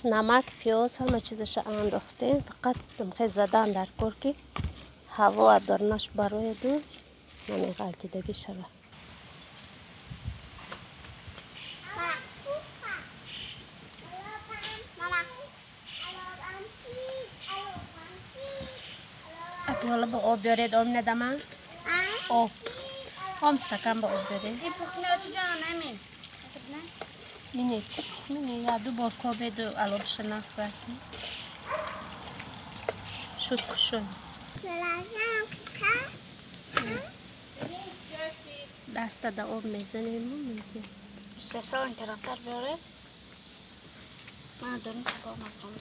Намак, пиёз, ҳама чизаша андохтем. Фақат хе задан дар кор, ки ҳаво дарунаш барояду намеғалтидагӣ шавад. Пиёла ба об биёред, об надама? Об. Ом стакан ба об биёред. Мини, мини, я ду бор кобеду алобиша нақс варки. Шуд кушун. Даста да об мезанем мумкин. Сесал ин тарафтар биёред. Ман дорим сагор мақом.